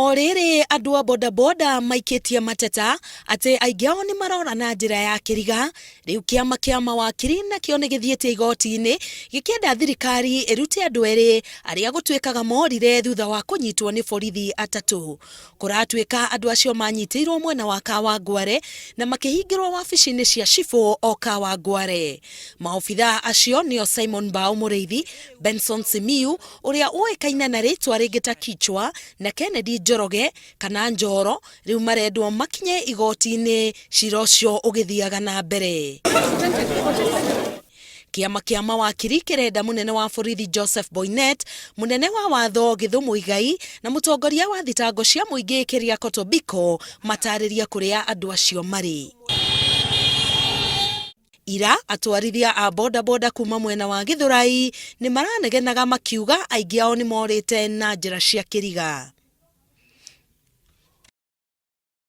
O rĩrĩ andũ a bodaboda maikĩtie mateta atĩ aingĩ ao nĩ marora na njĩra ya kĩriga. Rĩu kĩama kĩa mawakiri nakĩo nĩ gĩthiĩte igoti-inĩ gĩkĩenda thirikari ĩrute andũ erĩ arĩa gũtuĩkaga morire thutha wa kũnyitwo nĩ borithi atatũ. Kũratuĩka andũ acio manyitĩirwo mwena wa Kawangware na makĩhingĩrwo wabici-inĩ cia cibũ o Kawangware. Maobithaa acio nĩo Simon Mbao Mũrĩithi, Benson Simiyu ũrĩa ũĩkaine na rĩtwa rĩngĩ ta Kichwa na Kennedy Njoroge kana Njoro rĩu marendwo makinye igoti-inĩ cira ũcio ũgĩthiaga na mbere. Kĩama kĩa mawakiri kĩrenda mũnene wa borithi Joseph Boinnet, mũnene wa watho Githu Muigai na mũtongoria wa thitango cia mũingĩ Keriako Tobiko matarĩrie kũrĩa andũ acio marĩ. Ira, atwarithia a bodaboda kuma mwena wa Githurai nĩ maranegenaga makiuga aingĩ ao nĩ morĩte na njĩra cia kĩriga.